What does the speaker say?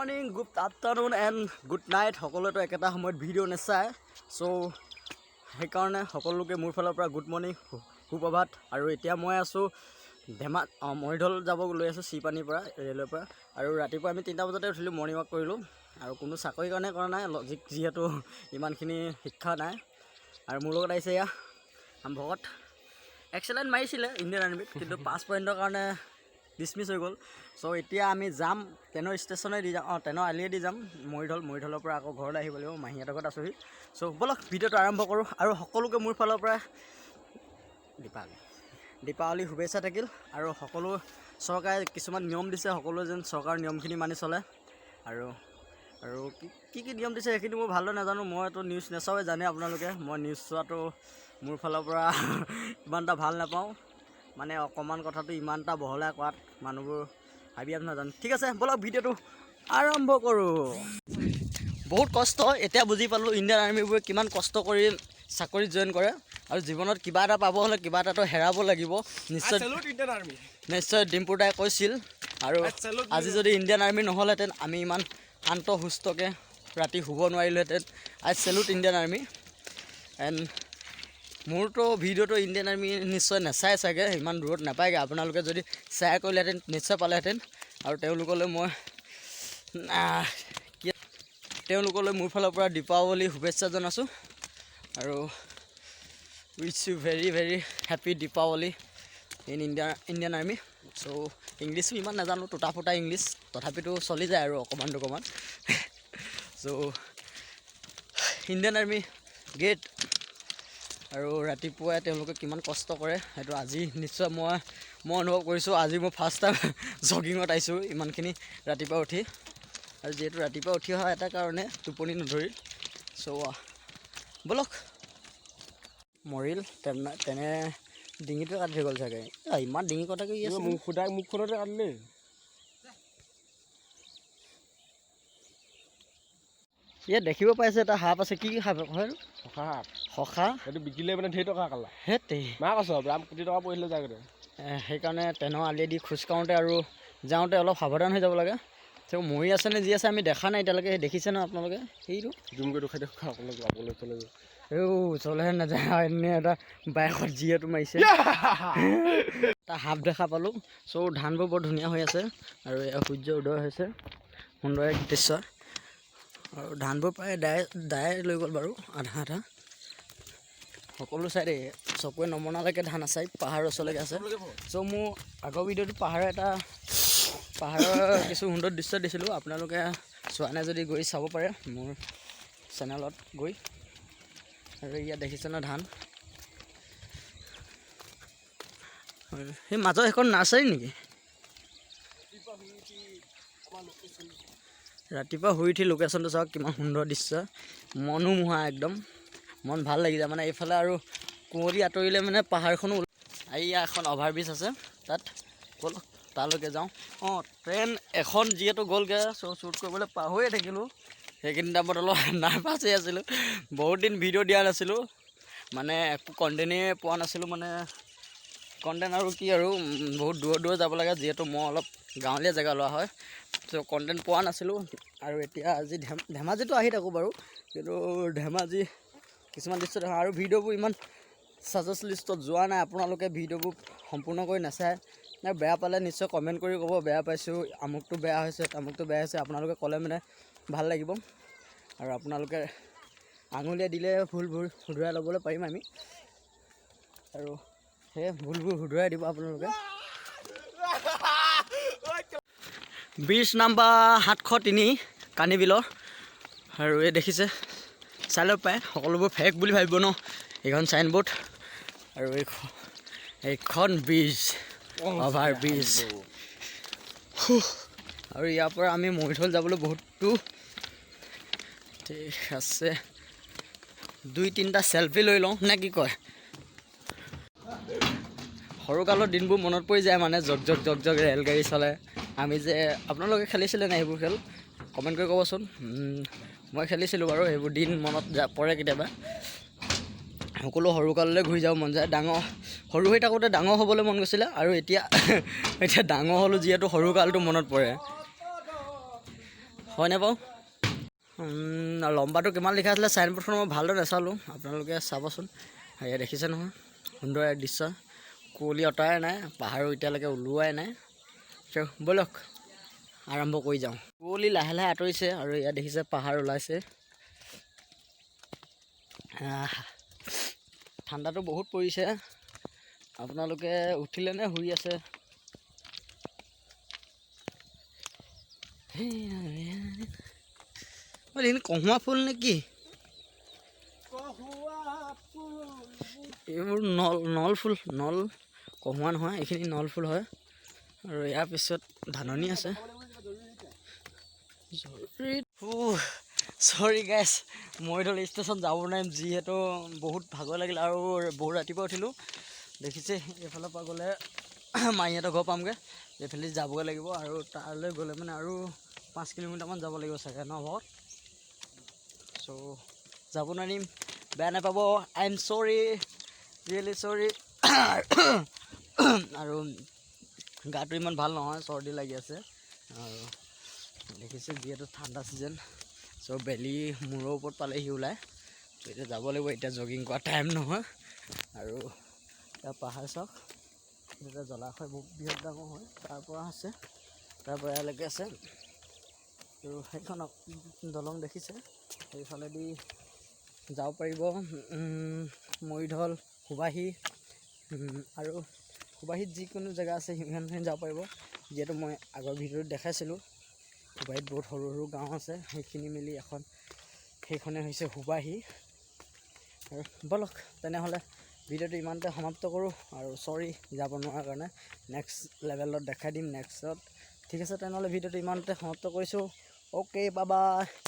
Morning, good afternoon and good night. সকলোৱেতো একেটা সময়ত video' নাচায়, চ' সেইকাৰণে সকলোকে মোৰ ফালৰ পৰা গুড মৰ্ণিং, সুপ্ৰভাত। আৰু এতিয়া মই আছোঁ মৰিধল যাব লৈ আছোঁ চিপানীৰ পৰা, ৰে'লৰ পৰা। আৰু ৰাতিপুৱা আমি 3টা বজাতে উঠিলোঁ, মৰ্ণিং ৱাক কৰিলোঁ। আৰু কোনো চাকৰিৰ কাৰণে কৰা নাই, লজিক যিহেতু ইমানখিনি শিক্ষা নাই। আৰু মোৰ লগত আহিছে এয়া ভকত। এক্সেলেণ্ট মাৰিছিলে ইণ্ডিয়ান আৰ্মিত, কিন্তু 5 পইণ্টৰ কাৰণে ডিছমিছ হৈ গ'ল। চ' এতিয়া আমি যাম ট্ৰেইনৰ ষ্টেচনে দি যাম, ট্ৰেইনৰ আলিয়ে দি যাম মৰিধল। মৰিধলৰ পৰা আকৌ ঘৰলৈ আহিব লাগিব, মাহীহঁতৰ ঘৰত আছোঁহি। চ' ব'লক ভিডিঅ'টো আৰম্ভ কৰোঁ। আৰু সকলোকে মোৰ ফালৰ পৰা দীপাৱলী শুভেচ্ছা থাকিল। আৰু সকলো চৰকাৰে কিছুমান নিয়ম দিছে, সকলোৱে যেন চৰকাৰৰ নিয়মখিনি মানি চলে। আৰু আৰু কি কি কি নিয়ম দিছে সেইখিনি মই ভালদৰে নাজানো, মইতো নিউজ নাচাওঁৱে, জানে আপোনালোকে। মই নিউজ চোৱাটো মোৰ ফালৰ পৰা ইমান এটা ভাল নাপাওঁ, মানে অকণমান কথাটো ইমান এটা বহলাই কোৱাত মানুহবোৰ ভাবি নাজানো। ঠিক আছে, ব'লক ভিডিঅ'টো আৰম্ভ কৰোঁ। বহুত কষ্ট, এতিয়া বুজি পালোঁ ইণ্ডিয়ান আৰ্মিবোৰে কিমান কষ্ট কৰি চাকৰিত জইন কৰে। আৰু জীৱনত কিবা এটা পাব হ'লে কিবা এটাতো হেৰাব লাগিব নিশ্চয়। নিশ্চয় ডিম্পুৰ দাই কৈছিল। আৰু আজি যদি ইণ্ডিয়ান আৰ্মি নহ'লহেঁতেন আমি ইমান শান্ত সুস্থকৈ ৰাতি শুব নোৱাৰিলোহেঁতেন। I salute Indian Army. And মোৰতো ভিডিঅ'টো ইণ্ডিয়ান আৰ্মি নিশ্চয় নাচায় চাগে, ইমান দূৰত নাপায়গৈ। আপোনালোকে যদি শ্বেয়াৰ কৰিলেহেঁতেন নিশ্চয় পালেহেঁতেন। আৰু তেওঁলোকলৈ মই কি তেওঁলোকলৈ মোৰ ফালৰ পৰা দীপাৱলী শুভেচ্ছা জনাইছোঁ। আৰু wish you very very happy Deepawali in Indian Army. So ইংলিছো ইমান নাজানো, টুটা ফুটা ইংলিছ, তথাপিতো চলি যায় আৰু অকণমান দুকণমান। চ' ইণ্ডিয়ান আৰ্মি গ্ৰেট। আৰু ৰাতিপুৱাই তেওঁলোকে কিমান কষ্ট কৰে সেইটো আজি নিশ্চয় মই মই অনুভৱ কৰিছোঁ। আজি মই ফাৰ্ষ্ট টাইম জগিঙত আহিছোঁ ইমানখিনি ৰাতিপুৱা উঠি। আৰু যিহেতু ৰাতিপুৱা উঠি অহা এটা কাৰণে টোপনি নধৰিল। চ' ব'লক। মৰিল তেনে তেনে ডিঙিটোৱে কাটি থৈ গ'ল চাগে। ইমান ডিঙি কটাকৈ আছে। মোক সোধাই মুখখনতে কাটিলে। ইয়াত দেখিব পাইছে এটা সাপ আছে। কি সাপ হয়? সখা সাপ। সখা। সেইটো বিকিলে মানে ধেৰ টকা কালা। সেইটোৱে মা কৈছ ৰাম কোটি টকা পৰিলে যায়। সেইকাৰণে ট্ৰেইনৰ আলিয়েদি খোজ কাঢ়োঁতে আৰু যাওঁতে অলপ সাৱধান হৈ যাব লাগে। তেওঁ মৰি আছে নে যি আছে আমি দেখা নাই এতিয়ালৈকে। দেখিছে ন আপোনালোকে সেইটো? জুম কৰি দেখুৱাই দেখুৱাই আপোনালোক চলে। এই ওচৰলৈহে নাযায়, এনেই এটা বাইকত যিহেতু মাৰিছে। এটা সাপ দেখা পালোঁ। চ' ধানবোৰ বৰ ধুনীয়া হৈ আছে আৰু এয়া সূৰ্য উদয় হৈছে, সুন্দৰ এক দৃশ্য। আৰু ধানবোৰ প্ৰায় দাই দাই লৈ গ'ল বাৰু আধা আধা। সকলো চাইডে চকুৱে নমনালৈকে ধান আছে, পাহাৰৰ ওচৰলৈকে আছে। চ' মোৰ আগৰ ভিডিঅ'টো পাহাৰৰ এটা পাহাৰৰ কিছু সুন্দৰ দৃশ্য দিছিলোঁ, আপোনালোকে চোৱা নাই যদি গৈ চাব পাৰে মোৰ চেনেলত গৈ। আৰু ইয়াত দেখিছে ন ধান। সেই মাজৰ সেইখন নাৰ্চাৰী নেকি? ৰাতিপুৱা শুই উঠি লোকেশ্যনটো চাওক কিমান সুন্দৰ দৃশ্য, মনোমোহা একদম, মন ভাল লাগি যায়। মানে এইফালে আৰু কুঁৱলী আঁতৰিলে মানে পাহাৰখনো। এইয়া এখন অভাৰব্ৰিজ আছে তাত, ব'লক তালৈকে যাওঁ। ট্ৰেইন এখন যিহেতু গ'লগৈ, চ' শ্বুট কৰিবলৈ পাহৰিয়ে থাকিলোঁ। সেইখিনি টাইমত অলপ নাৰ্ভাছ হৈ আছিলোঁ, বহুত দিন ভিডিঅ' দিয়া নাছিলোঁ, মানে একো কণ্টেণ্টেই পোৱা নাছিলোঁ। মানে কণ্টেণ্ট আৰু কি আৰু বহুত দূৰত দূৰত যাব লাগে, যিহেতু মই অলপ গাঁৱলীয়া জেগা লোৱা হয়, চ' কণ্টেণ্ট পোৱা নাছিলোঁ। আৰু এতিয়া আজি ধেমাজিতো আহি থাকোঁ বাৰু, কিন্তু ধেমাজি কিছুমান দৃশ্য দেখা আৰু ভিডিঅ'বোৰ ইমান ছাজেষ্ট লিষ্টত যোৱা নাই। আপোনালোকে ভিডিঅ'বোৰ সম্পূৰ্ণকৈ নাচায়, বেয়া পালে নিশ্চয় কমেণ্ট কৰি ক'ব বেয়া পাইছোঁ, আমুকটো বেয়া হৈছে, তামুকটো বেয়া হৈছে। আপোনালোকে ক'লে মানে ভাল লাগিব। আৰু আপোনালোকে আঙুলিয়াই দিলে ভুলবোৰ শুধৰাই ল'বলৈ পাৰিম আমি, আৰু সেই ভুলবোৰ শুধৰাই দিব আপোনালোকে। Bridge number 703 কানিবিলৰ। আৰু এই দেখিছে, চাই ল'ব পাৰে, সকলোবোৰ ফেক বুলি ভাবিব ন এইখন চাইনবোৰ্ড। আৰু এইখন ব্ৰিজ, অভাৰ ব্ৰিজ। আৰু ইয়াৰ পৰা আমি মৰিধল যাবলৈ বহুতো ঠিক আছে। 2-3টা চেলফি লৈ লওঁ নে কি কয়? সৰুকালৰ দিনবোৰ মনত পৰি যায়, মানে জগ জগ জগ জগ ৰেলগাড়ী চলে। আমি যে আপোনালোকে খেলিছিলে নাই সেইবোৰ খেল? কমেণ্ট কৰি ক'বচোন। মই খেলিছিলোঁ বাৰু, সেইবোৰ দিন মনত পৰে কেতিয়াবা। সকলো সৰুকাললৈ ঘূৰি যাব মন যায়। ডাঙৰ সৰু হৈ থাকোঁতে ডাঙৰ হ'বলৈ মন গৈছিলে, আৰু এতিয়া এতিয়া ডাঙৰ হ'লোঁ যিহেতু সৰুকালটো মনত পৰে। হয়নে বাৰু? লম্বাটো কিমান লিখা আছিলে চাইনবোৰ্ডখন, মই ভালদৰে নাচালোঁ, আপোনালোকে চাবচোন। এয়া দেখিছে নহয়, সুন্দৰ এক দৃশ্য। কুঁৱলী অঁতৰাই নাই, পাহাৰো এতিয়ালৈকে ওলোৱাই নাই। চ' ব'লক, আৰম্ভ কৰি যাওঁ। কুঁৱলী লাহে লাহে আঁতৰিছে আৰু ইয়াত দেখিছে পাহাৰ ওলাইছে। ঠাণ্ডাটো বহুত পৰিছে। আপোনালোকে উঠিলে নে শুই আছে? এইখিনি কহুৱা ফুল নে কি এইবোৰ? নল ফুল, নল কহুৱা নহয়, এইখিনি নল ফুল হয়। আৰু ইয়াৰ পিছত ধাননি আছে। চৰি গাইছ, মৰিধল ষ্টেচন যাব নোৱাৰিম, যিহেতু বহুত ভাগৰ লাগিল আৰু বহুত ৰাতিপুৱা উঠিলোঁ। দেখিছে, এইফালৰ পৰা গ'লে মাহীহঁতৰ ঘৰ পামগৈ। এইফালে যাবগৈ লাগিব আৰু তালৈ গ'লে মানে আৰু 5 কিলোমিটাৰমান যাব লাগিব চাগে ন ভকত? চ' যাব নোৱাৰিম, বেয়া নাপাব, I am sorry, really sorry। আৰু গাটো ইমান ভাল নহয়, চৰ্দি লাগি আছে। আৰু দেখিছে, যিহেতু ঠাণ্ডা ছিজন, চ' বেলি মূৰৰ ওপৰত পালেহি ওলাই। ত' এতিয়া যাব লাগিব, এতিয়া জগিং কৰা টাইম নহয়। আৰু ইয়াৰ পাহাৰ চাওক। এটা জলাশয়, বহুত বৃহৎ ডাঙৰ হয়। তাৰ পৰা আছে, তাৰ পৰা ইয়ালৈকে আছে। আৰু সেইখন দলং দেখিছে, সেইফালেদি যাব পাৰিব মৰিধল, সুবাহী আৰু সুবাহীত যিকোনো জেগা আছে, সিমানখিনি যাব পাৰিব। যিহেতু মই আগৰ ভিডিঅ'ত দেখাইছিলোঁ, সুবাহীত বহুত সৰু সৰু গাঁও আছে, সেইখিনি মিলি এখন সেইখনে হৈছে সুবাহী। আৰু ব'লক তেনেহ'লে, ভিডিঅ'টো ইমানতে সমাপ্ত কৰোঁ। আৰু চৰি যাব নোৱাৰাৰ কাৰণে, নেক্সট লেভেলত দেখাই দিম নেক্সটত। ঠিক আছে, তেনেহ'লে ভিডিঅ'টো ইমানতে সমাপ্ত কৰিছোঁ। Okay, bye bye.